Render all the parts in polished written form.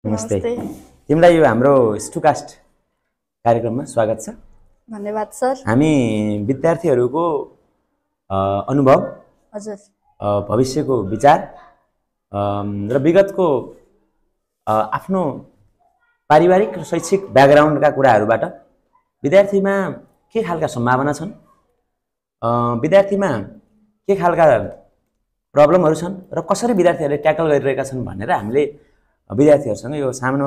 नमस्ते। नमस्ते। तिमीलाई यो हाम्रो स्टुकास्ट कार्यक्रममा स्वागत छ। धन्यवाद सर। हामी विद्यार्थीहरूको अनुभव, हजुर। भविष्यको विचार र विगतको आफ्नो पारिवारिक र शैक्षिक ब्याकग्राउन्डका कुराहरूबाट विद्यार्थीमा के खालका सम्भावना छन्, विद्यार्थीमा के खालका प्रब्लमहरू छन् र कसरी विद्यार्थीहरूले ट्याकल गरिरहेका छन् भनेर हामीले विद्यार्थीहरूसँग यो सानो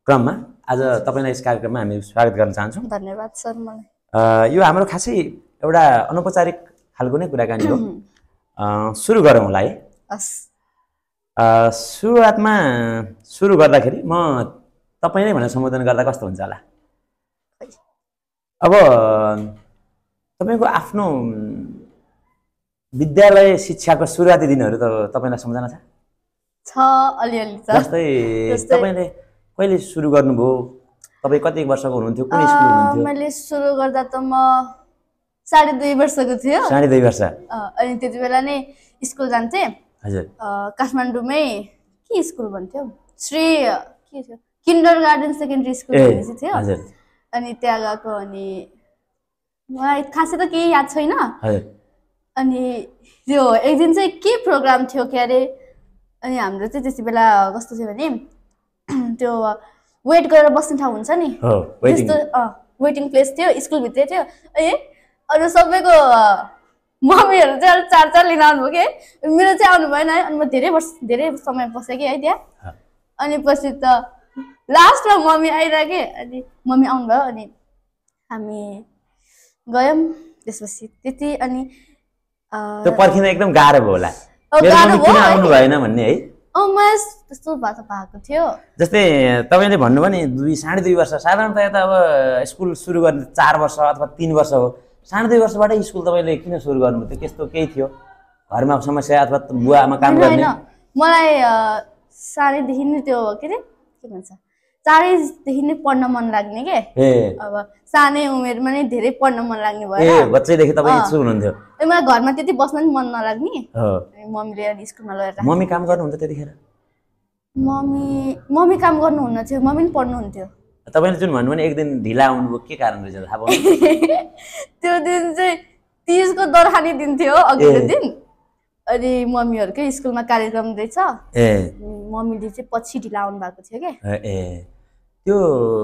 क्रममा आज तपाईलाई यस कार्यक्रममा हामी स्वागत गर्न चाहन्छौँ। धन्यवाद सर। मलाई यो हाम्रो खासै एउटा अनौपचारिक खालको नै कुराकानी हो। सुरु गरौँ होला है। सुरुवातमा सुरु गर्दाखेरि म तपाईँ नै भनेर सम्बोधन गर्दा कस्तो हुन्छ होला? अब तपाईँको आफ्नो विद्यालय शिक्षाको सुरुवाती दिनहरू त तपाईँलाई सम्झना छ? अलिअलि छ। जस्तै तपाईले कहिले सुरु गर्नुभयो? तपाईँ कति वर्षको हुनुहुन्थ्यो? कुन स्कुल हुनुहुन्थ्यो? मैले सुरु गर्दा त म 2.5 वर्षको थियो। 2.5 वर्ष। अनि त्यति बेला नै स्कुल जान्थे। हजुर। काठमाडौँमै के स्कुल भन्थ्यो? श्री के थियो? किन्डरगार्टन सेकेन्डरी स्कुल भन्ने थियो। हजुर। अनि त्यहाँ गएको। अनि मलाई खासै त केही याद छैन। हजुर। अनि त्यो एक दिन चाहिँ के प्रोग्राम थियो के अरे, अनि हाम्रो चाहिँ त्यति बेला कस्तो थियो भने त्यो वेट गरेर बस्ने ठाउँ हुन्छ नि, त्यस्तो वेटिङ प्लेस थियो, स्कुलभित्रै थियो। अरू सबैको मम्मीहरू चाहिँ अलिक चार लिन आउनुभयो कि, मेरो चाहिँ आउनु भएन है। अनि म धेरै समय बसेँ कि है त्यहाँ। अनि पछि त लास्टमा मम्मी आइरह्यो कि, अनि मम्मी आउनुभयो। अनि हामी गयौँ त्यसपछि त्यति। अनि त्यो पर्खिन एकदम गाह्रो भयो होला, किन आउनु भएन भन्ने है? मलाई त्यस्तो भएको थियो। जस्तै तपाईँले भन्नुभयो नि 2.5 वर्ष, साधारणतया त अब स्कुल सुरु गर्ने 4 वर्ष अथवा 3 वर्ष हो। 2.5 वर्षबाटै स्कुल तपाईँले किन सुरु गर्नुभयो? त्यो त्यस्तो केही थियो घरमा समस्या अथवा बुवा आमा काम गर्ने? मलाई सानैदेखि नै त्यो के अरे के भन्छ, 4देखि नै पढ्न मन लाग्ने के। अब सानै उमेरमा नै धेरै पढ्न मन लाग्ने भयो। बच्चैदेखि तपाईँ इच्छुक हुनुहुन्थ्यो? मलाई घरमा त्यति बस्न पनि मन नलाग्ने। मम्मीले अनि स्कुलमा लगेर। मम्मी काम गर्नुहुन्थ्यो त्यतिखेर? मम्मी काम गर्नुहुन्न थियो, मम्मी पनि पढ्नुहुन्थ्यो। तपाईँले जुन भन्नुभयो नि एक दिन ढिला आउनुभयो, के कारण रहेछ थाहा पाउनु? त्यो दिन चाहिँ 30 को दरखानी दिन थियो, अघिल्लो दिन। अनि मम्मीहरूकै स्कुलमा कार्यक्रम रहेछ। मम्मीले चाहिँ पछि ढिला आउनु भएको थियो के। त्यो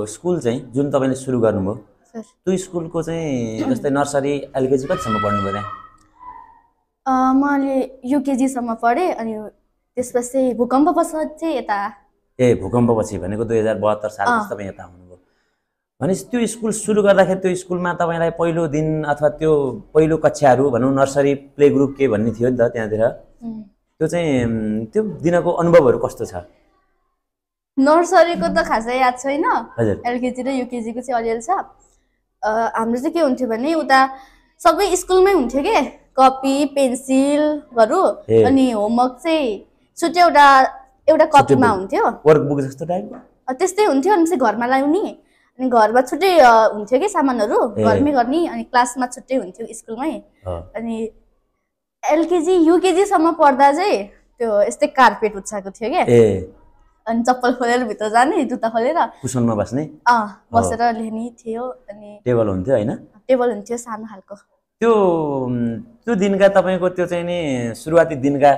स्कुल चाहिँ जुन तपाईँले सुरु गर्नुभयो, त्यो स्कुलको चाहिँ जस्तै नर्सरी एलकेजी कतिसम्म पढ्नुभयो त्यहाँ? मैले युकेजीसम्म पढेँ। अनि त्यसपछि भूकम्प पश्चात चाहिँ यता। भूकम्पपछि भनेको 2072 सालमा तपाईँ यता आउनुभयो भनेपछि त्यो स्कुल सुरु गर्दाखेरि त्यो स्कुलमा तपाईँलाई पहिलो दिन अथवा त्यो पहिलो कक्षाहरू भनौँ, नर्सरी प्ले ग्रुप के भन्ने थियो नि त त्यहाँतिर, त्यो चाहिँ त्यो दिनको अनुभवहरू कस्तो छ? नर्सरीको त खासै याद छैन। हजुर। एलकेजी र युकेजीको चाहिँ अलिअलि छ। हाम्रो चाहिँ के हुन्थ्यो भने उता सबै स्कुलमै हुन्थ्यो के, कपी पेन्सिलहरू। अनि होमवर्क चाहिँ छुट्टै एउटा कपीमा हुन्थ्यो, वर्कबुक जस्तो टाइपको त्यस्तै हुन्थ्यो। अनि चाहिँ घरमा ल्याउने, अनि घरमा छुट्टै हुन्थ्यो कि सामानहरू, घरमै गर्ने। अनि क्लासमा छुट्टै हुन्थ्यो स्कुलमै। अनि एलकेजी युकेजीसम्म पढ्दा चाहिँ त्यो यस्तै कार्पेट उछाएको थियो क्या। अनि चप्पल खोलेर भित्र जाने, जुत्ता खोलेर कुसनमा बस्ने, बसेर लेख्ने थियो। अनि टेबल हुन्थ्यो होइन? टेबल हुन्थ्यो सानो खालको। त्यो दिनका तपाईँको त्यो चाहिँ नि सुरुवाती दिनका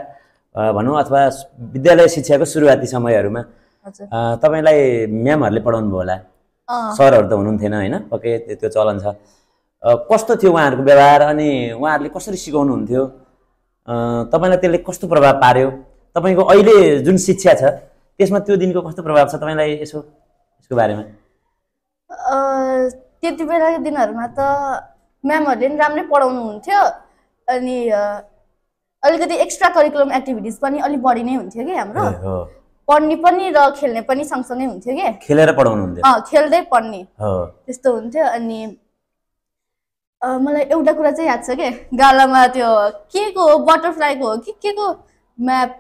भनौँ अथवा विद्यालय शिक्षाको सुरुवाती समयहरूमा तपाईँलाई म्यामहरूले पढाउनु भयो होला, सरहरू त हुनुहुन्थेन होइन? पक्कै त्यो चलन छ। कस्तो थियो उहाँहरूको व्यवहार? अनि उहाँहरूले कसरी सिकाउनुहुन्थ्यो? तपाईँलाई त्यसले कस्तो प्रभाव पार्यो? तपाईँको अहिले जुन शिक्षा छ त्यसमा त्यो दिनको कस्तो प्रभाव छ तपाईँलाई? यसको बारेमा त्यति बेलाको दिनहरूमा त म्यामहरूले पनि राम्रै पढाउनुहुन्थ्यो। अनि अलिकति एक्स्ट्रा करिकुलम एक्टिभिटिज पनि अलिक बढी नै हुन्थ्यो कि हाम्रो। पढ्ने पनि र खेल्ने पनि सँगसँगै हुन्थ्यो कि। खेलेर पढाउनुहुन्थ्यो? खेल्दै पढ्ने त्यस्तो हुन्थ्यो। अनि मलाई एउटा कुरा चाहिँ याद छ कि, गालामा त्यो के को बटरफ्लाईको हो कि के को म्याप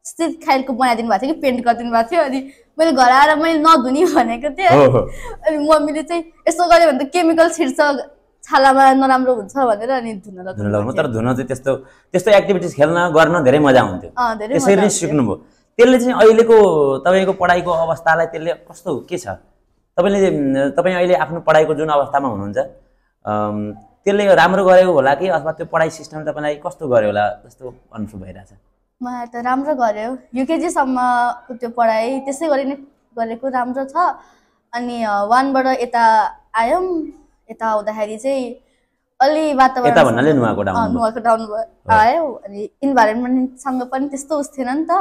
स्थित खालको बनाइदिनु भएको थियो कि, पेन्ट गरिदिनु भएको थियो। अनि मैले घर आएर मैले नधुनी भनेको थिएँ। अनि मम्मीले चाहिँ यस्तो गर्यो भने त केमिकल छिर्छ छालामा, नराम्रो हुन्छ भनेर अनि धुन लाग्नु। तर धुन चाहिँ त्यस्तो एक्टिभिटिज खेल्न गर्न धेरै मजा आउँथ्यो, त्यसरी नै सिक्नुभयो। त्यसले चाहिँ अहिलेको तपाईँको पढाइको अवस्थालाई त्यसले कस्तो के छ तपाईँ अहिले आफ्नो पढाइको जुन अवस्थामा हुनुहुन्छ त्यसले राम्रो गरेको होला कि अथवा त्यो पढाइ सिस्टम तपाईँलाई कस्तो गर्यो होला जस्तो अनुभव भइरहेछ मलाई त राम्रो गर्यो युकेजीसम्मको त्यो पढाइ त्यसै गरी नै गरेको राम्रो छ अनि 1 बाट यता आयौँ यता आउँदाखेरि चाहिँ अलि वातावरण यता भन्नाले नुवाकोट आयो अनि इन्भाइरोमेन्टसँग पनि त्यस्तो उस थिएन नि त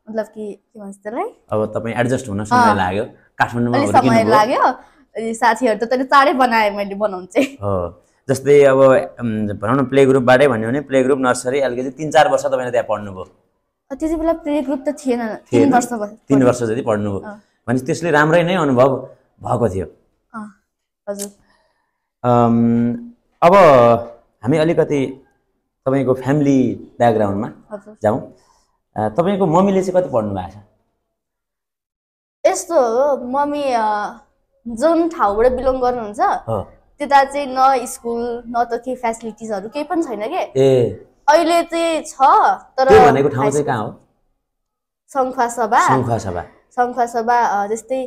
मतलब कि के भन्छ त्यसलाई अब तपाईँ एडजस्ट हुन समय लाग्यो काठमाडौँमा समय लाग्यो अनि साथीहरू त त्यसले चाँडै बनाएँ मैले बनाउनु चाहिँ जस्तै अब भनौँ न प्ले ग्रुपबाटै भन्यो भने प्ले ग्रुप नर्सरी एलकेजी 3-4 वर्ष तपाईँले त्यहाँ पढ्नुभयो त्यति बेला प्ले ग्रुप त थिएन 3 वर्ष 3 वर्ष जति पढ्नुभयो भने त्यसले राम्रै नै अनुभव भएको थियो हजुर अब हामी अलिकति तपाईँको फ्यामिली ब्याकग्राउन्डमा जाउँ तपाईँको मम्मीले चाहिँ कति पढ्नु भएको छ यस्तो हो मम्मी जुन ठाउँबाट बिलोङ गर्नुहुन्छ त्यता चाहिँ न स्कुल न त केही फेसिलिटिजहरू केही पनि छैन के अहिले चाहिँ छ तर भनेको ठाउँ चाहिँ कहाँ हो सङ्खुवा सभा जस्तै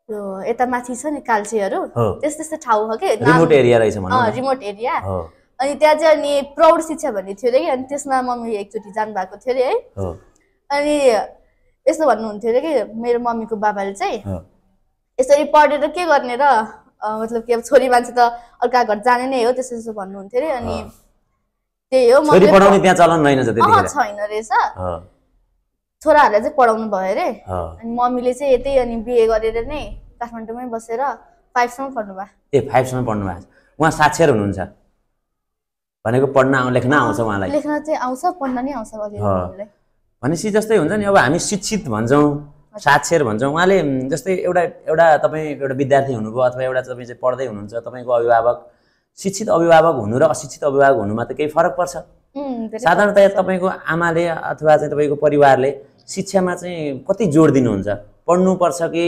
यो यता माथि छ नि कालचेहरू त्यस्तै ठाउँ हो के रिमोट एरिया रहेछ रिमोट एरिया अनि त्यहाँ चाहिँ अनि प्रौढ शिक्षा भन्ने थियो अरे कि अनि त्यसमा मम्मी एकचोटि जानु भएको थियो अरे है अनि यस्तो भन्नुहुन्थ्यो अरे कि मेरो मम्मीको बाबाले चाहिँ यसरी पढेर के गर्ने र मतलब कि अब छोरी मान्छे त अर्का घर जाने नै हो त्यसो भन्नुहुन्थ्यो अरे अनि त्यही हो छोरी पढाउने त्यहाँ चलन रहेन त्यतिखेर छैन रहेछ छोराहरूलाई चाहिँ पढाउनु भयो अरे अनि मम्मीले चाहिँ यतै अनि बिए गरेर नै काठमाडौँमै बसेर 5 सम्म पढ्नु भयो 5 सम्म पढ्नु भएको उहाँ साक्षर हुनुहुन्छ भनेको पढ्न लेख्न आउँछ उहाँलाई लेख्न चाहिँ आउँछ पढ्न नै आउँछ भनेपछि जस्तै हुन्छ नि अब हामी शिक्षित भन्छौँ साक्षर भन्छौँ उहाँले जस्तै एउटा तपाईँ एउटा विद्यार्थी हुनुभयो अथवा एउटा तपाईँ चाहिँ पढ्दै हुनुहुन्छ तपाईँको अभिभावक शिक्षित अभिभावक हुनु र अशिक्षित अभिभावक हुनुमा त केही फरक पर्छ साधारणतया तपाईँको आमाले अथवा चाहिँ तपाईँको परिवारले शिक्षामा चाहिँ कति जोड दिनुहुन्छ पढ्नुपर्छ कि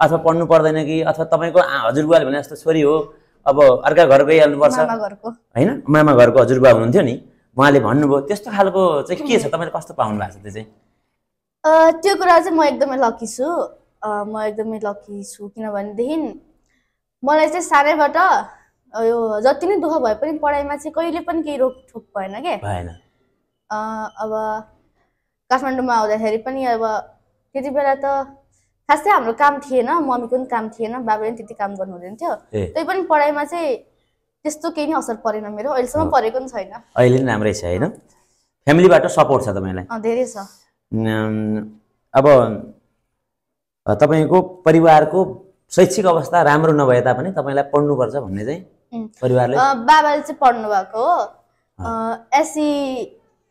अथवा पढ्नु पर्दैन कि अथवा तपाईँको हजुरबुवाले भने जस्तो छोरी हो अब अर्का घर गइहाल्नुपर्छ होइन मामा घरको हजुरबुवा हुनुहुन्थ्यो नि उहाँले भन्नुभयो त्यस्तो खालको चाहिँ के छ तपाईँले कस्तो पाउनु भएको छ त्यो चाहिँ त्यो कुरा चाहिँ म एकदमै लकी छु किनभनेदेखि मलाई चाहिँ सानैबाट यो जति नै दुःख भए पनि पढाइमा चाहिँ कहिले पनि केही रोकठोक भएन के अब काठमाडौँमा आउँदाखेरि पनि अब त्यति बेला त खासै हाम्रो काम थिएन मम्मीको पनि काम थिएन बाबाले पनि त्यति काम गर्नु हुँदैन थियो त्यही पनि पढाइमा चाहिँ त्यस्तो केही नै असर परेन मेरो अहिलेसम्म परेको पनि छैन अहिले पनि राम्रै छ होइन फ्यामिलीबाट सपोर्ट छ तपाईँलाई धेरै छ अब तपाईँको परिवारको शैक्षिक अवस्था राम्रो नभए तापनि तपाईँलाई पढ्नुपर्छ भन्ने चाहिँ परिवारले बाबाले चाहिँ पढ्नु भएको हो एससी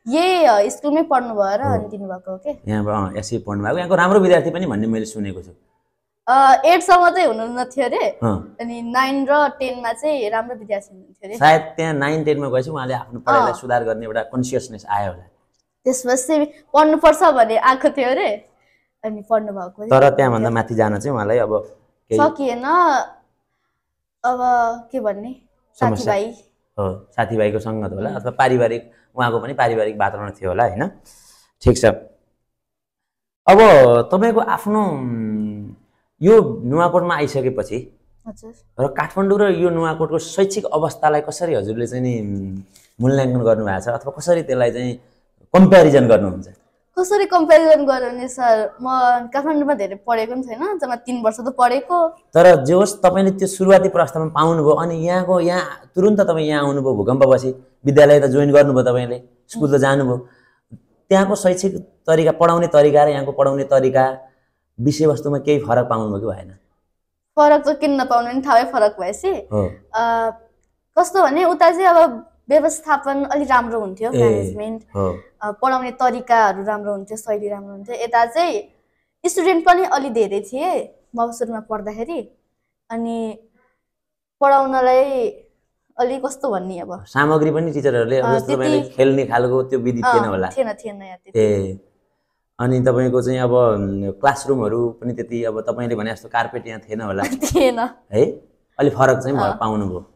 यही स्कुलमै पढ्नु भयो र अनि दिनुभएको हो के यहाँबाट एससी पढ्नु भएको यहाँको राम्रो विद्यार्थी पनि भन्ने मैले सुनेको छु 8 सम्म चाहिँ हुनु थियो अरे अनि 9 र 10 मा चाहिँ राम्रो विद्यार्थी हुनुहुन्थ्यो अरे सायद त्यहाँ 9 10 मा गएपछि उहाँले आफ्नो पढाइलाई सुधार गर्ने एउटा कन्सियसनेस आयो होला त्यसपछि पढ्नुपर्छ भन्ने आएको थियो अरे अनि पढ्नु भएको तर त्यहाँभन्दा माथि जान चाहिँ उहाँलाई अब सकिएन अब के भन्ने साथीभाइ हो साथीभाइको सङ्गत होला अथवा पारिवारिक उहाँको पनि पारिवारिक वातावरण थियो होला होइन ठिक छ अब तपाईँको आफ्नो यो नुवाकोटमा आइसकेपछि र काठमाडौँ र यो नुवाकोटको शैक्षिक अवस्थालाई कसरी हजुरले चाहिँ नि मूल्याङ्कन गर्नुभएको छ अथवा कसरी त्यसलाई चाहिँ कम्पेरिजन गर्नुहुन्छ कसरी कम्पेरिजन गर्ने सर म काठमाडौँमा धेरै पढेको पनि छैन जम्मा 3 वर्ष त पढेको तर जे होस् तपाईँले त्यो सुरुवाती प्रस्तावमा पाउनुभयो अनि यहाँ तुरुन्त तपाईँ यहाँ आउनुभयो भूकम्पपछि विद्यालय त जोइन गर्नुभयो तपाईँले स्कुल त जानुभयो त्यहाँको शैक्षिक तरिका पढाउने तरिका र यहाँको पढाउने तरिका विषयवस्तुमा केही फरक पाउनुभयो कि भएन फरक त किन नपाउनु नि थाहै फरक भएपछि कस्तो भने उता चाहिँ अब व्यवस्थापन अलि राम्रो हुन्थ्यो म्यानेजमेन्ट पढाउने तरिकाहरू राम्रो हुन्थ्यो शैली राम्रो हुन्थ्यो यता चाहिँ स्टुडेन्ट पनि अलि धेरै थिए म सुरुमा पढ्दाखेरि अनि पढाउनलाई अलि कस्तो भन्ने अब सामग्री पनि टिचरहरूले तपाईँले खेल्ने खालको त्यो विधि थिएन होला थिएन अनि तपाईँको चाहिँ अब क्लासरुमहरू पनि त्यति अब तपाईँले भने जस्तो कार्पेट यहाँ थिएन होला थिएन है अलि फरक चाहिँ पाउनुभयो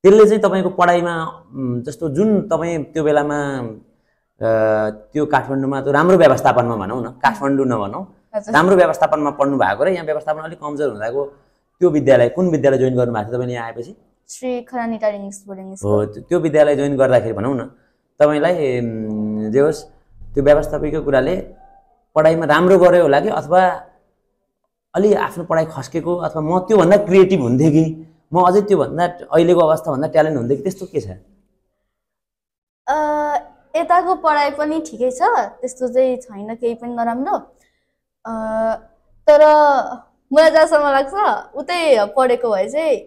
त्यसले चाहिँ तपाईँको पढाइमा जस्तो जुन तपाईँ त्यो बेलामा त्यो काठमाडौँमा त राम्रो व्यवस्थापनमा भनौँ न, काठमाडौँ नभनौँ, राम्रो व्यवस्थापनमा पढ्नु भएको र यहाँ व्यवस्थापन अलिक कमजोर हुँदाको त्यो विद्यालय कुन विद्यालय जोइन गर्नु भएको थियो तपाईँले यहाँ आएपछि? श्री खरानी टार इङ्ग्लिस बोर्डिङ स्कुल। हो, त्यो विद्यालय जोइन गर्दाखेरि भनौँ न तपाईँलाई जे होस् त्यो व्यवस्थापिकको कुराले पढाइमा राम्रो गर्यो होला कि अथवा अलि आफ्नो पढाइ खस्केको अथवा म त्योभन्दा क्रिएटिभ हुन्थेँ कि म अझै त्योभन्दा अहिलेको अवस्थाभन्दा ट्यालेन्ट हुन्थेँ कि त्यस्तो के छ? यताको पढाइ पनि ठिकै छ, त्यस्तो चाहिँ छैन केही पनि नराम्रो। तर मलाई जहाँसम्म लाग्छ उतै पढेको भए चाहिँ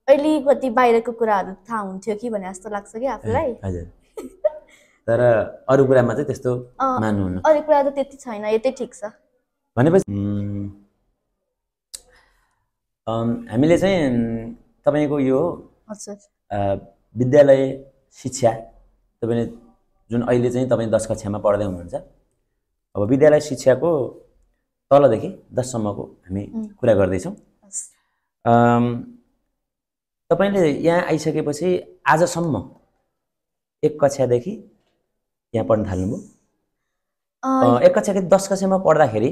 अलिकति बाहिरको कुराहरू थाहा हुन्थ्यो कि भने जस्तो लाग्छ कि आफूलाई। हजुर। तर अरू कुरामा चाहिँ त्यस्तो मान्नुहुन्न? अरू कुरा त त्यति छैन, यतै ठिक छ। भनेपछि हामीले चाहिँ तपाईँको यो विद्यालय शिक्षा तपाईँले जुन अहिले चाहिँ तपाईँ 10 कक्षामा पढ्दै हुनुहुन्छ, अब विद्यालय शिक्षाको तलदेखि 10 सम्मको हामी कुरा गर्दैछौँ। तपाईँले यहाँ आइसकेपछि आजसम्म 1 कक्षादेखि यहाँ पढ्न थाल्नुभयो? 1 कक्षादेखि 10 कक्षामा पढ्दाखेरि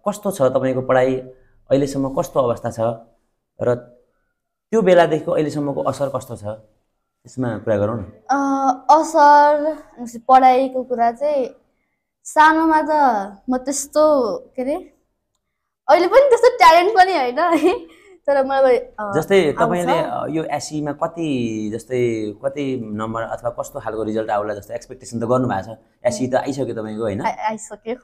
कस्तो छ तपाईँको पढाइ अहिलेसम्म, कस्तो अवस्था छ र त्यो बेलादेखिको अहिलेसम्मको असर कस्तो छ त्यसमा कुरा गरौँ न। असर पढाइको कुरा चाहिँ सानोमा त म त्यस्तो के अरे अहिले पनि त्यस्तो ट्यालेन्ट पनि होइन है, तर मलाई जस्तै तपाईँले यो एसईमा कति नम्बर अथवा कस्तो खालको रिजल्ट आउला जस्तो एक्सपेक्टेसन त गर्नुभएको छ? एसई त आइसक्यो तपाईँको होइन? आइसक्यो।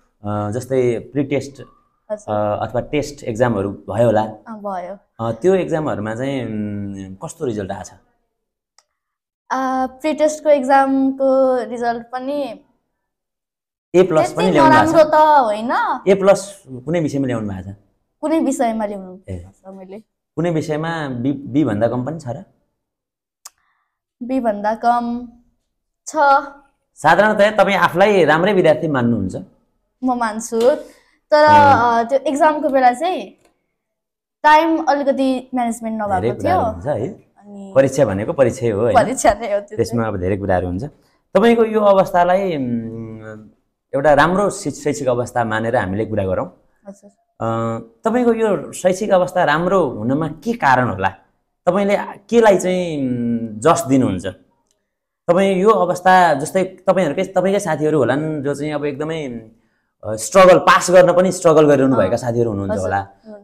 जस्तै प्री टेस्ट अथवा टेस्ट एक्जामहरू भयो होला? भयो। त्यो एक्जामहरूमा चाहिँ कस्तो रिजल्ट आएको छ? प्री टेस्टको एक्जामको रिजल्ट पनि A+ पनि ल्याउनु राम्रो त होइन। A+ कुनै विषयमा ल्याउनु भएको छ? कुनै विषयमा ल्याउनु छ मैले। कुनै विषयमा बी भन्दा कम पनि छ र? बी भन्दा कम छ। साधारणतया तपाईँ आफूलाई राम्रै विद्यार्थी मान्नुहुन्छ? म मान्छु, तर त्यो एक्जामको बेला चाहिँ टाइम अलिकति म्यानेजमेन्ट नभएको थियो है। परीक्षा भनेको परीक्षै हो, परीक्षा नै हो, त्यसमा अब धेरै कुराहरू हुन्छ। तपाईँको यो अवस्थालाई एउटा राम्रो शैक्षिक अवस्था मानेर हामीले कुरा गरौँ। तपाईँको यो शैक्षिक अवस्था राम्रो हुनमा के कारण होला? तपाईँले केलाई चाहिँ जस दिनुहुन्छ? तपाईँ यो अवस्था जस्तै तपाईँकै साथीहरू होलान् जो चाहिँ अब एकदमै स्ट्रगल पास गर्न पनि स्ट्रगल गरिरहनु भएका साथीहरू हुनुहुन्छ होला,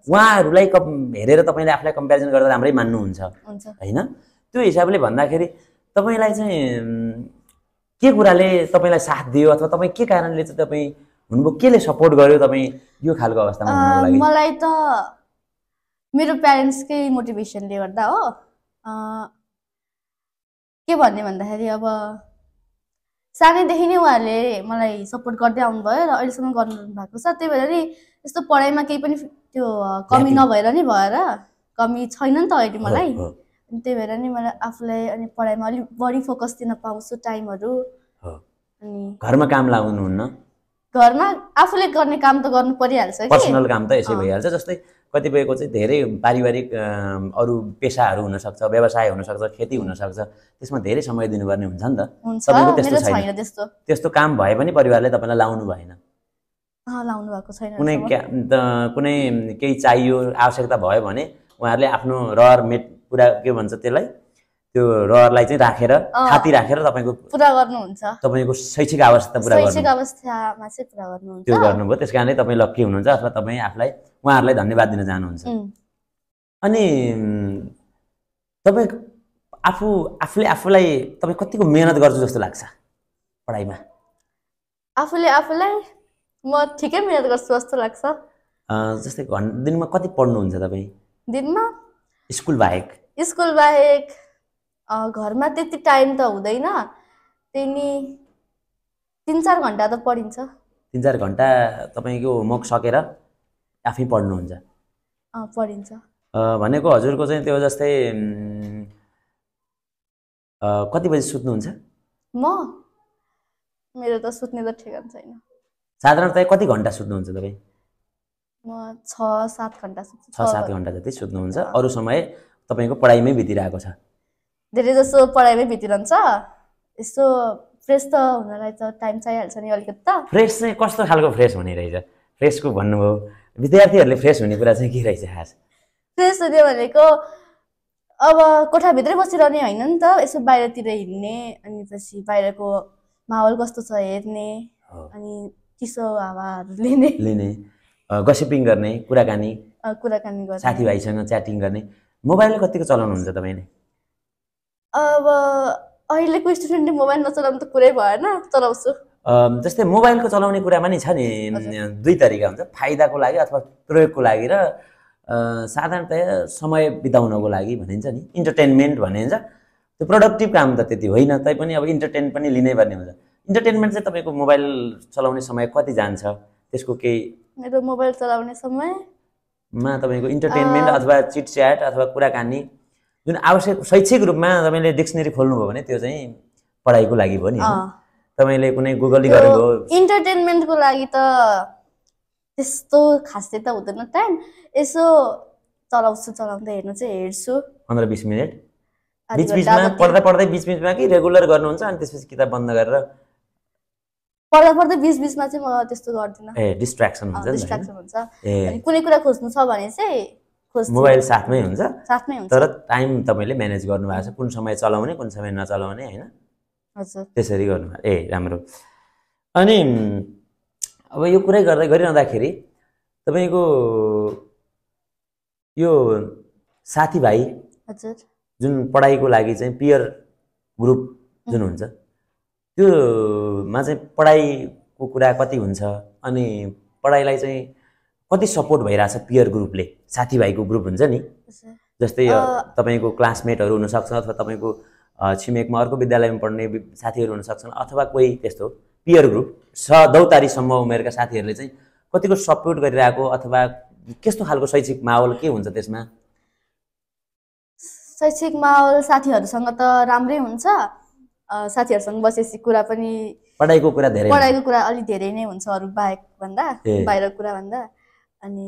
उहाँहरूलाई हेरेर तपाईँले आफूलाई कम्पेरिजन गर्दा राम्रै मान्नुहुन्छ होइन? त्यो हिसाबले भन्दाखेरि तपाईँलाई चाहिँ के कुराले तपाईँलाई साथ दियो अथवा तपाईँ के कारणले चाहिँ तपाईँ हुनुभयो, केले सपोर्ट गर्यो तपाईँ यो खालको अवस्थामा हुनुको लागि? मलाई त मेरो प्यारेन्ट्सकै मोटिभेसनले गर्दा हो। के भन्ने भन्दाखेरि अब सानैदेखि नै उहाँहरूले मलाई सपोर्ट गर्दै आउनुभयो र अहिलेसम्म गर्नु भएको छ। त्यही भएर नि यस्तो पढाइमा केही पनि त्यो कमी नभएर नि कमी छैन नि त अहिले मलाई। त्यही भएर नि मलाई आफूलाई अनि पढाइमा अलिक बढी फोकस दिन पाउँछु टाइमहरू। अनि घरमा काम लाग्नुहुन्न? घरमा आफूले गर्ने काम त गर्नु परिहाल्छ कि, पर्सनल काम त यसै भइहाल्छ। जस्तै कतिपयको चाहिँ धेरै पारिवारिक अरू पेसाहरू हुनसक्छ, व्यवसाय हुनसक्छ, खेती हुनसक्छ, त्यसमा धेरै समय दिनुपर्ने हुन्छ नि त। तपाईँको त्यस्तो छैन? त्यस्तो काम भए पनि परिवारले तपाईँलाई लाउनु भएन? लाउनु भएको छैन। कुनै केही चाहियो, आवश्यकता भयो भने उहाँहरूले आफ्नो रहर मेट पुरा के भन्छ त्यसलाई, त्यो रहरलाई चाहिँ राखेर थाती राखेर तपाईँको पुरा गर्नुहुन्छ, तपाईँको शैक्षिक आवश्यकता पुरा गर्नु, शैक्षिक अवस्थामा चाहिँ पुरा गर्नुहुन्छ। त्यो गर्नुभयो, त्यस कारणले तपाईँ लक्की हुनुहुन्छ अथवा तपाईँ उहाँहरूलाई धन्यवाद दिन चाहनुहुन्छ। अनि तपाईँ आफूलाई तपाईँ कतिको मेहनत गर्छु जस्तो लाग्छ पढाइमा? आफूलाई म ठिकै मेहनत गर्छु जस्तो लाग्छ। जस्तै दिनमा कति पढ्नुहुन्छ तपाईँ? दिनमा स्कुल बाहेक घरमा त्यति टाइम त हुँदैन, त्यही नि 3-4 घन्टा त पढिन्छ। 3-4 घन्टा तपाईँको होमवर्क सकेर आफै पढ्नुहुन्छ? पढिन्छ। भनेको हजुरको चाहिँ त्यो जस्तै कति बजी सुत्नुहुन्छ? मेरो त सुत्ने त ठेगान छैन। साधारणतया कति घन्टा सुत्नुहुन्छ तपाईँ? म 6-7 घन्टा सुत्छु। 6-7 घन्टा जति सुत्नुहुन्छ, अरू समय तपाईँको पढाइमै बितिरहेको छ? धेरै जसो पढाइमै बितिरहन्छ। यसो फ्रेस त हुनलाई त टाइम चाहिहाल्छ नि अलिकति त। फ्रेस चाहिँ कस्तो खालको फ्रेस हुने रहेछ? फ्रेसको भन्नुभयो, विद्यार्थीहरूले फ्रेस हुने कुरा चाहिँ के रहेछ खास? फ्रेस हुने भनेको अब कोठाभित्रै बसिरहने होइन नि त, यसो बाहिरतिर हिँड्ने, अनि पछि बाहिरको माहौल कस्तो छ हेर्ने, अनि चिसो हावाहरू लिने, गसिपिङ गर्ने, कुराकानी गर्ने, साथीभाइसँग च्याटिङ गर्ने। मोबाइल कतिको चलाउनुहुन्छ तपाईँले? अब अहिलेको स्टुडेन्टले मोबाइल नचलाउनु त कुरै भएन, चलाउँछु। जस्तै मोबाइलको चलाउने कुरामा नि छ नि दुई तरिका हुन्छ, फाइदाको लागि अथवा प्रयोगको लागि र साधारणतया समय बिताउनको लागि भनिन्छ नि, इन्टरटेनमेन्ट भनिन्छ। त्यो प्रोडक्टिभ काम त त्यति होइन, तैपनि अब इन्टरटेन पनि लिनै पर्ने हुन्छ। इन्टरटेनमेन्ट चाहिँ तपाईँको मोबाइल चलाउने समय कति जान्छ? त्यसको केही मेरो मोबाइल चलाउने समयमा तपाईँको इन्टरटेनमेन्ट अथवा चिटच्याट अथवा कुराकानी जुन आवश्यक शैक्षिक रूपमा तपाईँले डिक्सनरी खोल्नुभयो भने त्यो चाहिँ पढाइको लागि भयो नि, तपाईँले कुनै गुगल गरेको? इन्टरटेनमेन्टको लागि त त्यस्तो खासै त हुँदैन टाइम, यसो चलाउँदा हेर्नु चाहिँ हेर्छु 15-20 मिनट बिचबिचमा, पढ्दै बिचबिचमा कि रेगुलर गर्नुहुन्छ अनि त्यसपछि किताब बन्द गरेर? पढ्दै बिचबिचमा चाहिँ म त्यस्तो गर्दिनँ। डिस्ट्र्याक्सन हुन्छ। अनि कुनै कुरा खोज्नु छ भने चाहिँ मोबाइल साथमै हुन्छ, तर टाइम तपाईँले म्यानेज गर्नुभएको छ, कुन समय चलाउने कुन समय नचलाउने, होइन? हजुर, त्यसरी गर्नुभएको। राम्रो। अनि अब यो कुरै गरिरहँदाखेरि तपाईँको यो साथीभाइ जुन पढाइको लागि चाहिँ पियर ग्रुप जुन हुन्छ त्योमा चाहिँ पढाइको कुरा कति हुन्छ अनि पढाइलाई चाहिँ कति सपोर्ट भइरहेछ पियर ग्रुपले? साथीभाइको ग्रुप हुन्छ नि, जस्तै तपाईँको क्लासमेटहरू हुनसक्छ अथवा तपाईँको छिमेकमा अर्को विद्यालयमा पढ्ने साथीहरू हुनसक्छन् अथवा कोही त्यस्तो पियर ग्रुप दौतारीसम्म उमेरका साथीहरूले चाहिँ कतिको सपोर्ट गरिरहेको अथवा कस्तो खालको शैक्षिक माहौल के हुन्छ त्यसमा? शैक्षिक माहौल साथीहरूसँग त राम्रै हुन्छ, साथीहरूसँग बसेपछि कुरा पनि पढाइको कुरा अलि धेरै नै हुन्छ अरू बाहिरको कुरा भन्दा। अनि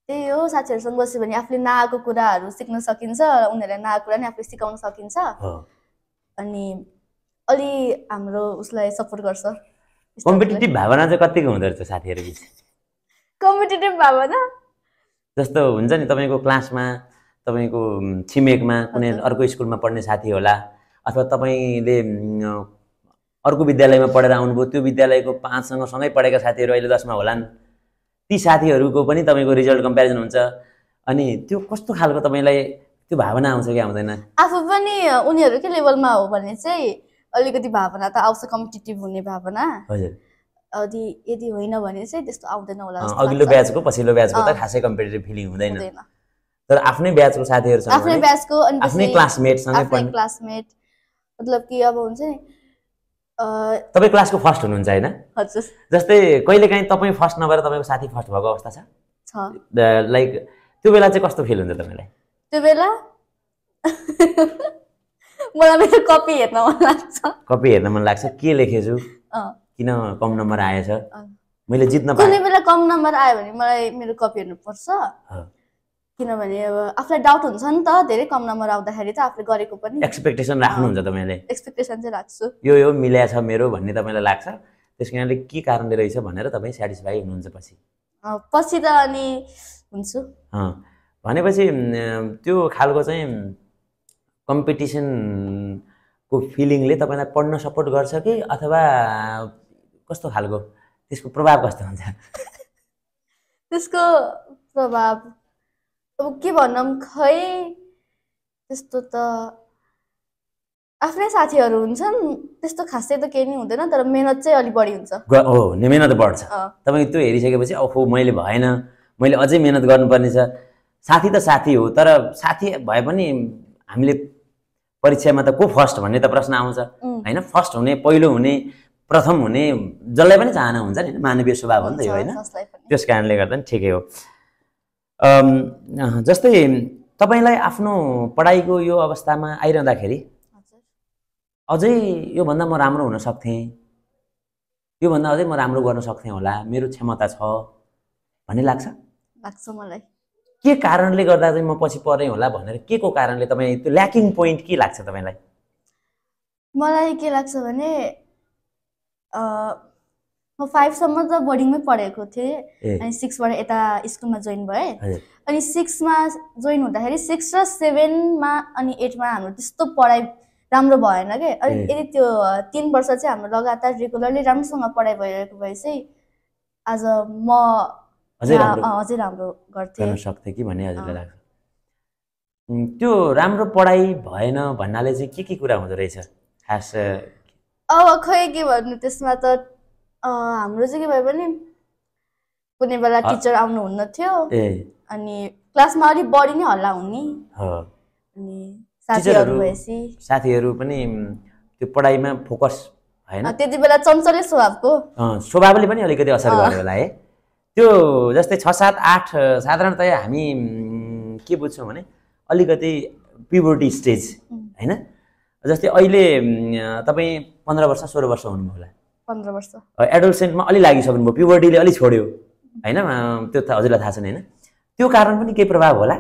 त्यही हो, साथीहरूसँग बस्यो भने आफूले नआएको कुराहरू सिक्न सकिन्छ, उनीहरूलाई नआएको कुरा नि आफूले सिकाउन सकिन्छ, अनि अलि हाम्रो उसलाई सपोर्ट गर्छ। कम्पिटिटिभ भावना चाहिँ कतिको हुँदो रहेछ साथीहरू बिच? कम्पिटिटिभ भावना जस्तो हुन्छ नि, तपाईँको क्लासमा तपाईँको छिमेकमा कुनै अर्को स्कुलमा पढ्ने साथी होला अथवा तपाईँले अर्को विद्यालयमा पढेर आउनुभयो, त्यो विद्यालयको 5सँग सँगै पढेका साथीहरू अहिले 10मा होलान्, ती साथीहरूको पनि तपाईँको रिजल्ट कम्पेरिजन हुन्छ, अनि त्यो कस्तो खालको तपाईँलाई त्यो भावना आउँछ कि आउँदैन? आफू पनि उनीहरूकै लेभलमा हो भने चाहिँ अलिकति भावना त आउँछ, कम्पिटिटिभ हुने भावना। हजुर। यदि होइन भने चाहिँ त्यस्तो आउँदैन होला। अघिल्लो ब्याचको पछिल्लो ब्याचको त खासै कम्पिटिटिभ फिलिङ हुँदैन, तर आफ्नै ब्याचको साथीहरूसँग, आफ्नै ब्याचको अनि आफ्नै क्लासमेटसँग पढ्ने, क्लासमेट मतलब कि अब हुन्छ नि, तपाईँ क्लासको फर्स्ट हुनुहुन्छ होइन? हजुर। जस्तै कहिलेकाहीँ तपाईँ फर्स्ट नभएर तपाईँको साथी फर्स्ट भएको अवस्था छ? लाइक त्यो बेला चाहिँ कस्तो फिल हुन्छ तपाईँलाई? त्यो बेला मलाई मेरो कपी हेर्न मन लाग्छ। कपी हेर्न मन लाग्छ, के लेखेछु, किन कम नम्बर आएछ, मैले जित्न पाएँ? कुनै बेला कम नम्बर आयो भने मलाई मेरो कपी हेर्नु पर्छ, किनभने अब आफूलाई डाउट हुन्छ नि त, धेरै कम नम्बर आउँदाखेरि त आफूले गरेको पनि एक्सपेक्टेसन राख्नुहुन्छ तपाईँले? एक्सपेक्टेसन चाहिँ राख्छु, यो मिल्या छ मेरो भन्ने तपाईँलाई लाग्छ, त्यस कारणले के कारणले रहेछ भनेर तपाईँ सेटिस्फाई हुनुहुन्छ पछि त अनि हुन्छु। भनेपछि त्यो खालको चाहिँ कम्पिटिसनको फिलिङले तपाईँलाई पढ्न सपोर्ट गर्छ कि अथवा कस्तो खालको त्यसको प्रभाव कस्तो हुन्छ? त्यसको प्रभाव अब के भनौँ, खै त्यस्तो त आफ्नै साथीहरू हुन्छन्, त्यस्तो खासै त केही नै हुँदैन, तर मेहनत चाहिँ अलिक बढी हुन्छ। मेहनत बढ्छ। तपाईँ त्यो हेरिसकेपछि ओहो मैले भएन, मैले अझै मेहनत गर्नुपर्ने छ। साथी त साथी हो, तर साथी भए पनि हामीले परीक्षामा त को फर्स्ट भन्ने त प्रश्न आउँछ होइन? फर्स्ट हुने, पहिलो हुने, प्रथम हुने जसलाई पनि चाहना हुन्छ नि, मानवीय स्वभाव हो नि त यो, होइन? त्यस कारणले गर्दा नि ठिकै हो। जस्तै तपाईँलाई आफ्नो पढाइको यो अवस्थामा आइरहँदाखेरि अझै योभन्दा म राम्रो हुन सक्थेँ, योभन्दा अझै म राम्रो गर्न सक्थेँ होला, मेरो क्षमता छ भन्ने लाग्छ मलाई। के कारणले गर्दा चाहिँ म पछि परेँ होला भनेर, के को कारणले तपाईँ त्यो ल्याकिङ पोइन्ट के लाग्छ तपाईँलाई? मलाई के लाग्छ भने म 5 सम्म त बोर्डिङमै पढेको थिएँ अनि 6 बाट यता स्कुलमा जोइन भएँ अनि 6 मा जोइन हुँदाखेरि 6 र 7 मा अनि 8 मा हाम्रो त्यस्तो पढाइ राम्रो भएन के अनि यदि त्यो 3 वर्ष चाहिँ हाम्रो लगातार रेगुलरली राम्रोसँग पढाइ भइरहेको भए चाहिँ आज म अझै राम्रो गर्न सक्थे कि भन्ने हजुरलाई लाग्छ त्यो राम्रो पढाइ भएन भन्नाले चाहिँ के कुरा हुँदो रहेछ खास अब खै के भन्नु त्यसमा त हाम्रो चाहिँ के भयो भने कुनै बेला टिचर आउनुहुन्न थियो अनि क्लासमा अलिक बढी नै हल्ला हुने अनि साथीहरू पनि त्यो पढाइमा फोकस भएन त्यति बेला चञ्चले स्वभावले पनि अलिकति असर गर्यो होला है त्यो जस्तै 6 7 8 साधारणतया हामी के बुझ्छौँ भने अलिकति प्युबर्टी स्टेज हैन जस्तै अहिले तपाईँ 15 वर्ष 16 वर्ष हुनुभयो होला 15 वर्ष एडोलसेन्टमा अलि लागिसक्नुभयो प्युबर्टीले अलि छोड्यो हैन त्यो हजुरलाई थाहा छैन हैन त्यो कारण पनि केही प्रभाव होला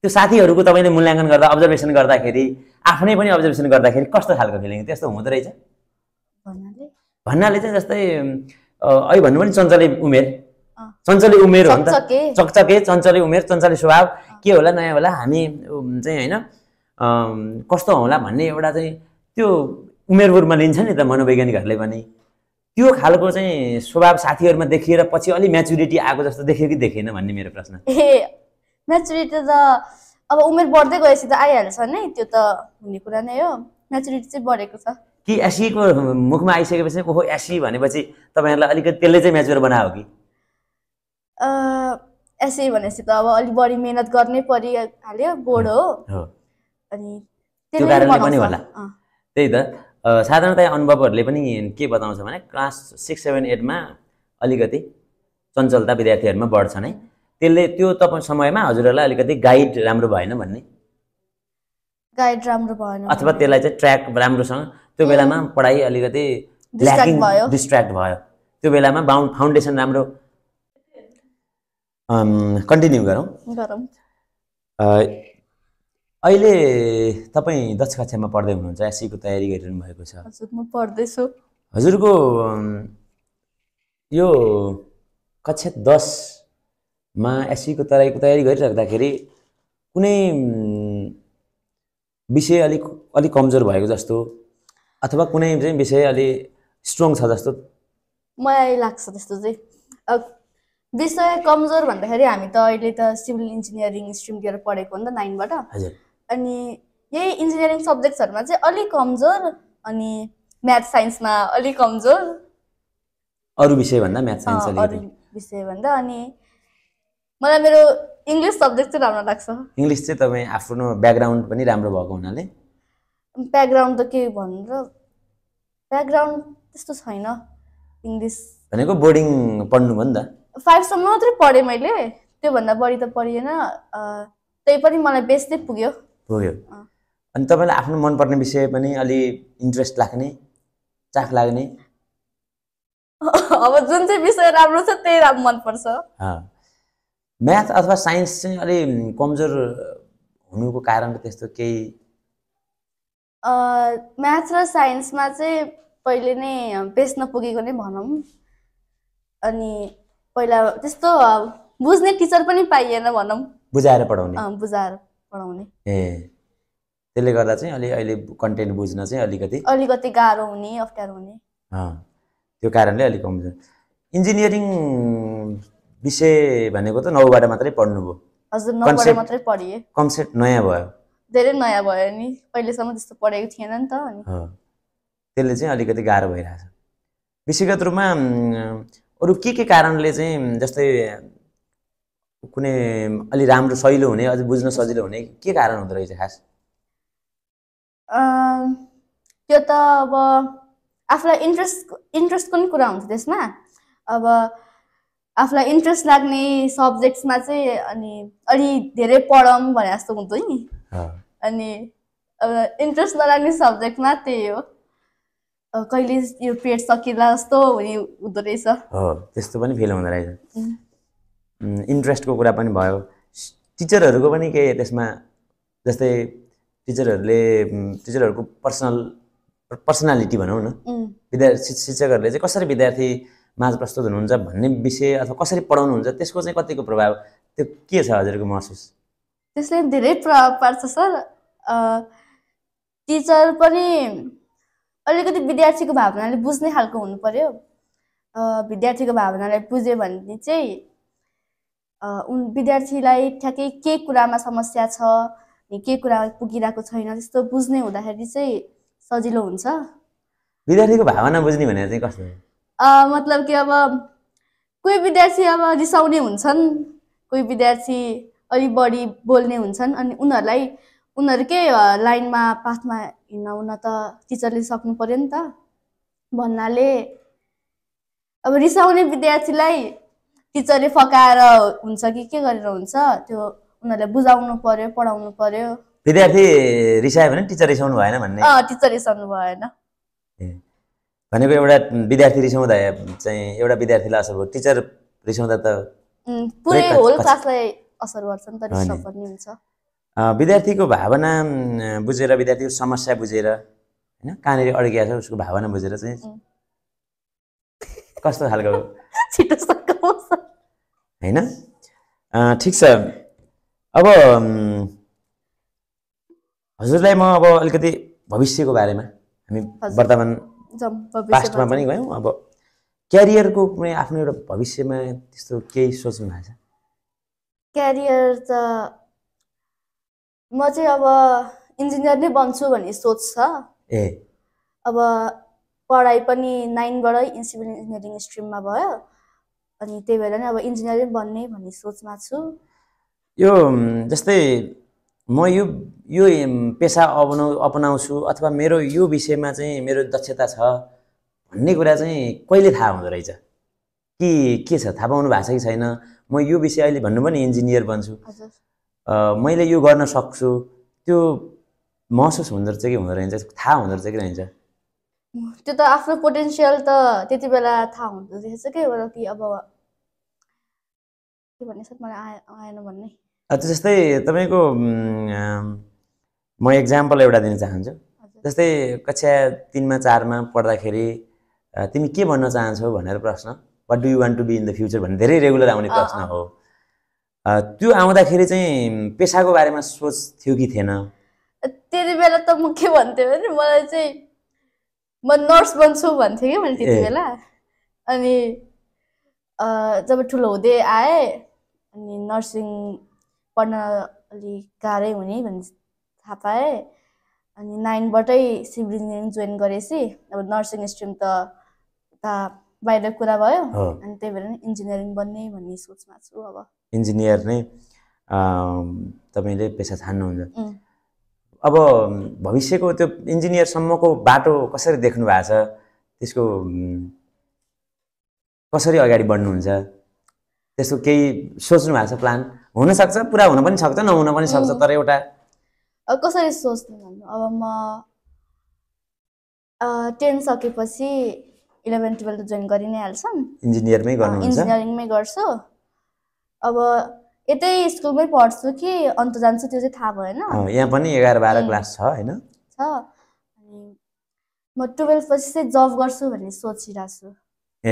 त्यो साथीहरूको तपाईँले मूल्याङ्कन गर्दा अब्जर्भेसन गर्दाखेरि आफ्नै पनि अब्जर्भेसन गर्दाखेरि कस्तो खालको फिलिङ त्यस्तो हुँदो रहेछ भन्नाले चाहिँ जस्तै अहिले भन्नु पनि चञ्चले उमेर हो नि त चकचके चञ्चले उमेर चञ्चले स्वभाव के होला नयाँ होला हामी चाहिँ हैन कस्तो होला भन्ने एउटा चाहिँ त्यो उमेरभरमा लिन्छ नि त मनोवैज्ञानिकहरूले पनि त्यो खालको चाहिँ स्वभाव साथीहरूमा देखिएर पछि अलि म्याचुरिटी आएको जस्तो देख्यो कि देखेन भन्ने मेरो प्रश्न म्याचुरिटी त अब उमेर बढ्दै गएपछि त आइहाल्छ नै त्यो त हुने कुरा नै हो म्याचुरिटी चाहिँ बढेको छ कि एसीको मुखमा आइसकेपछि ओहो एसी भनेपछि तपाईँहरूलाई अलिकति त्यसले चाहिँ म्याचुर बनायो कि एसी भनेपछि त अब अलिक बढी मेहनत गर्नै परिहाल्यो बोर्ड हो अनि त्यो कारणले पनि होला त्यही त साधारणतया अनुभवहरूले पनि के बताउँछ भने क्लास 6 7 8 मा अलिकति चञ्चलता विद्यार्थीहरूमा बढ्छ नै त्यसले त्यो तपाईँ समयमा हजुरहरूलाई अलिकति गाइड राम्रो भएन भन्ने अथवा त्यसलाई चाहिँ ट्र्याक राम्रोसँग त्यो बेलामा पढाइ अलिकति डिस्ट्र्याक्ट भयो त्यो बेलामा फाउन्डेसन राम्रो कन्टिन्यू गरौँ अहिले तपाईँ 10 कक्षामा पढ्दै हुनुहुन्छ एससीको तयारी गरिरहनु भएको छ हजुर म पढ्दैछु हजुरको यो कक्षा 10 मा एससीको तयारी गरिराख्दाखेरि कुनै विषय अलिक कमजोर भएको जस्तो अथवा कुनै चाहिँ विषय अलि स्ट्रङ छ जस्तो मलाई लाग्छ त्यस्तो चाहिँ विषय कमजोर भन्दाखेरि हामी त अहिले त सिभिल इन्जिनियरिङ स्ट्रिम लिएर पढेको हो नि त 9 बाट हजुर अनि यही इन्जिनियरिङ सब्जेक्ट्सहरुमा चाहिँ अलि कमजोर अनि म्याथ साइन्समा अलि कमजोर अरु विषय भन्दा म्याथ साइन्स अरु विषय भन्दा अनि मलाई मेरो इंग्लिश सब्जेक्ट चाहिँ राम्रो लाग्छ इंग्लिश चाहिँ तपाई आफ्नो ब्याकग्राउन्ड पनि राम्रो भएको हुनाले ब्याकग्राउन्ड त के भन्नु ब्याकग्राउन्ड त्यस्तो छैन इंग्लिश भनेको बोर्डिङ पढ्नु भयो नि त 5 सम्म मात्रै पढे मैले त्यो भन्दा बढी त पढिएन त्यही पनि मलाई बेस नै पुग्यो अनि तपाईलाई आफ्नो मन पर्ने विषय पनि अलि इन्ट्रेस्ट लाग्ने चाख लाग्ने अब जुन चाहिँ विषय राम्रो छ त्यही राम्रो मन पर्छ म्याथ अथवा साइन्स चाहिँ अलि कमजोर हुनुको कारण त्यस्तो केही म्याथ र साइन्समा चाहिँ पहिले नै बेस नपुगेको नै भनौं अनि पहिला त्यस्तो बुझ्ने टिचर पनि पाइएन भनौं बुझाएर पढाउने त्यसले गर्दा चाहिँ अहिले कन्टेन्ट बुझ्न चाहिँ अलिकति गाह्रो हुने अप्ठ्यारो हुने त्यो कारणले अलि कमजोर इन्जिनियरिङ विषय भनेको त 9 बाट मात्रै पढ्नुभयो हजुर 9 बाट मात्रै पढिए कन्सेप्ट नयाँ भयो धेरै नयाँ भयो नि पहिलेसम्म त्यस्तो पढेको थिएन नि त अनि त्यसले चाहिँ अलिकति गाह्रो भइरहेछ विषयगत रूपमा अरु के कारणले चाहिँ जस्तै कुनै अलि राम्रो सजिलो हुने अझ बुझ्न सजिलो हुने के कारण हुँदो रहेछ खास त्यो त अब आफुलाई इन्ट्रेस्ट कुन कुरा हुन्छ त्यसमा अब आफुलाई इन्ट्रेस्ट लाग्ने सब्जेक्ट्समा चाहिँ अनि अलि धेरै पढौँ भने जस्तो हुन्छ नि अनि अब इन्ट्रेस्ट नलाग्ने सब्जेक्टमा त्यही हो कहिले यो पिरियड सकिला जस्तो हुँदो रहेछ त्यस्तो पनि फिल हुँदो रहेछ इन्ट्रेस्टको कुरा पनि भयो टिचरहरूको पनि के त्यसमा जस्तै टिचरहरूको पर्सनालिटी भनौँ न शिक्षकहरूले चाहिँ कसरी विद्यार्थी माझ प्रस्तुत हुनुहुन्छ भन्ने विषय अथवा कसरी पढाउनुहुन्छ त्यसको चाहिँ कतिको प्रभाव त्यो के छ हजुरको महसुस? त्यसले धेरै प्रभाव पार्छ सर। टिचर पनि अलिकति विद्यार्थीको भावनाले बुझ्ने खालको हुनु पर्यो। विद्यार्थीको भावनालाई बुझ्यो भने चाहिँ विद्यार्थीलाई ठ्याक्कै के कुरामा समस्या छ के कुरा पुगिरहेको छैन त्यस्तो बुझ्ने हुँदाखेरि चाहिँ सजिलो हुन्छ। विद्यार्थीको भावना बुझ्ने भने चाहिँ कस्तो? मतलब कि अब कोही विद्यार्थी अब रिसाउने हुन्छन्, कोही विद्यार्थी अलिक बढी बोल्ने हुन्छन् अनि उनीहरूकै लाइनमा पाथमा हिँड्न त टिचरले सक्नु पर्यो नि त भन्नाले अब रिसाउने विद्यार्थीलाई टिचरले फकाएर हुन्छ कि के गरेर हुन्छ त्यो उनीहरूले बुझाउनु पर्यो, पढाउनु पर्यो। विद्यार्थी रिसायो भने टिचर रिसाउनु भएन भन्ने? टिचर रिसाउनु भएन भनेको एउटा विद्यार्थी रिसाउँदा चाहिँ एउटा विद्यार्थीलाई असर भयो, टिचर रिसाउँदा त पुरै होल क्लासलाई असर गर्छ नि त, रिसाउ पनि हुन्छ। विद्यार्थीको भावना बुझेर विद्यार्थीको समस्या बुझेर हैन कहाँनिर अड्किया छ उसको भावना बुझेर चाहिँ कस्तो खालको छिटो सकाउँछ हैन? ठिक छ। अब हजुरलाई म अब अलिकति भविष्यको बारेमा हामी वर्तमान पास्टमा पनि गयौँ, अब क्यारियरको कुनै आफ्नो एउटा भविष्यमा त्यस्तो केही सोच्नु भएको छ? क्यारियर त म चाहिँ अब इन्जिनियर नै बन्छु भन्ने सोच छ। अब पढाइ पनि 9 बाटै सिभिल इन्जिनियरिङ स्ट्रिममा भयो अनि त्यही भएर नै अब इन्जिनियर बन्ने भन्ने सोचमा छु। यो जस्तै म यो पेसा अपनाउँछु अथवा मेरो यो विषयमा चाहिँ मेरो दक्षता छ भन्ने कुरा चाहिँ कहिले थाहा हुँदो रहेछ कि के छ थाहा पाउनु भएको छ कि छैन? म यो विषय अहिले भन्नु पनि इन्जिनियर बन्छु, मैले यो गर्न सक्छु, त्यो महसुस हुँदो रहेछ कि हुँदो रहन्छ, थाहा हुँदो रहेछ कि रहन्छ? त्यो त आफ्नो पोटेन्सियल त त्यति बेला थाहा हुँदो रहेछ कि अब के भन्ने सर मलाई आएन भन्ने। जस्तै तपाईँको म एक्जाम्पल एउटा दिन चाहन्छु। जस्तै कक्षा 3मा 4मा पढ्दाखेरि तिमी के बन्न चाहन्छौ भनेर प्रश्न, what do you want to be in the future भन्ने धेरै रेगुलर आउने प्रश्न हो। त्यो आउँदाखेरि चाहिँ पेसाको बारेमा सोच थियो कि थिएन? त्यति बेला त म के भन्थेँ भने मलाई चाहिँ म नर्स बन्छु भन्थेँ कि मैले त्यति बेला। अनि जब ठुलो हुँदै आएँ अनि नर्सिङ पढ्न अलिक गाह्रै हुने भन्ने थाहा पाएँ अनि 9 बाटै सिभिल इन्जिनियरिङ जोइन गरेपछि अब नर्सिङ स्ट्रिम त बाहिर कुरा भयो अनि त्यही भएर इन्जिनियरिङ बन्ने भन्ने सोचमा छु। अब इन्जिनियर नै तपाईँले पेसा छान्नुहुन्छ। अब भविष्यको त्यो इन्जिनियरसम्मको बाटो कसरी देख्नु भएको छ, त्यसको कसरी अगाडि बढ्नुहुन्छ, त्यस्तो केही सोच्नु भएको छ प्लान? हुनसक्छ, पुरा हुन पनि सक्छ, नहुन पनि सक्छ, तर एउटा कसरी सोच्नु भन्नु अब म 10 सकेपछि 11 12 जोइन गरि नै हाल्छन्, इन्जिनियरमै गर्नुहुन्छ? इन्जिनियरिङमै गर्छु। अब यतै स्कुलमै पढ्छु कि अन्त जान्छु त्यो चाहिँ थाहा भएन। यहाँ पनि 11-12 क्लास छ हैन? छ। अनि म 12 पछि चाहिँ जब गर्छु भन्ने सोचिरहेको छु।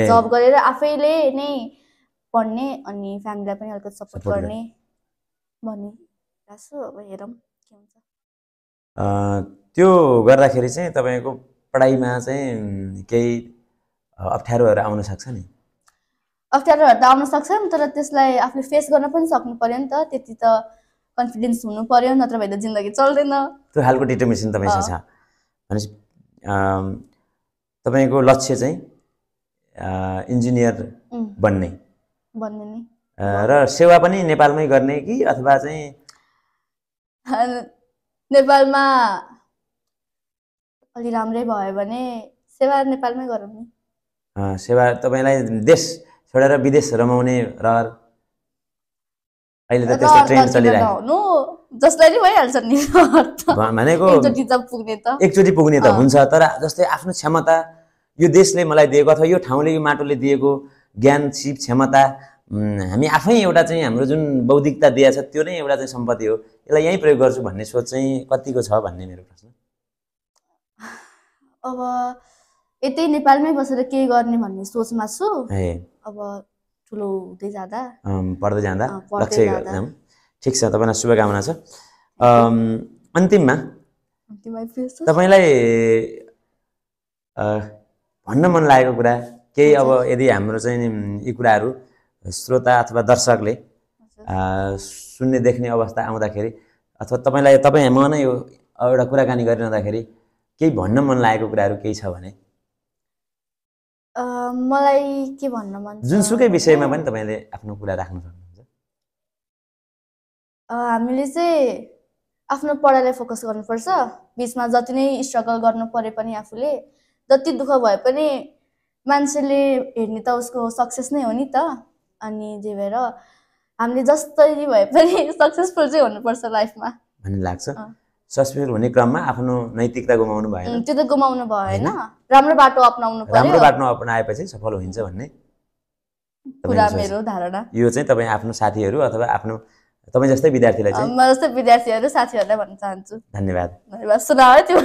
जब गरेर आफैले नै पढ्ने अनि फ्यामिलीलाई पनि अलिकति सपोर्ट गर्ने भनिरहेको छु। अब हेरौँ के हुन्छ। त्यो गर्दाखेरि चाहिँ तपाईँको पढाइमा चाहिँ केही अप्ठ्यारोहरू आउन सक्छ नि? अप्ठ्यारोहरू त आउन सक्छ तर त्यसलाई आफूले फेस गर्न पनि सक्नु पर्यो नि त, त्यति त कन्फिडेन्स हुनु पर्यो, नत्र भए त जिन्दगी चल्दैन। त्यो खालको डिटर्मिनेसन तपाईँसँग छ भनेपछि तपाईँको लक्ष्य चाहिँ इन्जिनियर बन्ने नै र सेवा पनि नेपालमै गर्ने कि अथवा चाहिँ नेपालमा अलि राम्रै भयो भने सेवा नेपालमै गरौँ नि। सेवा तपाईँलाई देश छोडेर विदेश रमाउने रहर अहिले त त्यस्तो ट्रेन्ड चलिरहेको जसलाई नि भइहाल्छ नि भनेको एकचोटि पुग्ने त हुन्छ, तर जस्तै आफ्नो क्षमता यो देशले मलाई दिएको अथवा यो ठाउँले यो माटोले दिएको ज्ञान सिप क्षमता हामी आफै एउटा चाहिँ हाम्रो जुन बौद्धिकता दिएको छ त्यो नै एउटा चाहिँ सम्पत्ति हो, यसलाई यहीँ प्रयोग गर्छु भन्ने सोच चाहिँ कतिको छ भन्ने मेरो प्रश्न। अब यतै नेपालमै बसेर केही गर्ने भन्ने सोचमा छु ए अब ठुलो हुँदै जाँदा पढ्दै जाँदा पढ्दै लक्ष्य जाँदा। ठिक छ तपाईँलाई शुभकामना छ अन्तिममा अन्तिममा प्लिज तपाईँलाई भन्न मन लागेको कुरा केही अब यदि हाम्रो चाहिँ यी कुराहरू श्रोता अथवा दर्शकले सुन्ने देख्ने अवस्था आउँदाखेरि अथवा तपाईँ म नै एउटा कुराकानी गरिरहँदाखेरि केही भन्न मन लागेको कुराहरू केही छ भने मलाई के भन्न मन छ जुनसुकै विषयमा पनि तपाईँले आफ्नो कुरा राख्न सक्नुहुन्छ हामीले चाहिँ आफ्नो पढाइलाई फोकस गर्नुपर्छ बिचमा जति नै स्ट्रगल गर्नु परे पनि आफूले जति दुःख भए पनि मान्छेले हेर्ने त उसको सक्सेस नै हो नि त अनि त्यही भएर हामीले जस्तै भए पनि सक्सेसफुल चाहिँ हुनुपर्छ लाइफमा भन्ने लाग्छ सक्सेसफुल हुने क्रममा आफ्नो नैतिकता गुमाउनु भएन त्यो त गुमाउनु भएन राम्रो बाटो अपनाउनु पर्यो राम्रो बाटो अपनाएपछि सफल हुन्छ भन्ने कुरा मेरो धारणा यो चाहिँ तपाईँ आफ्नो साथीहरू अथवा आफ्नो तपाईँ जस्तै विद्यार्थीलाई चाहिँ म जस्तै विद्यार्थीहरू साथीहरूलाई भन्न चाहन्छु धन्यवाद सुनायो त्यो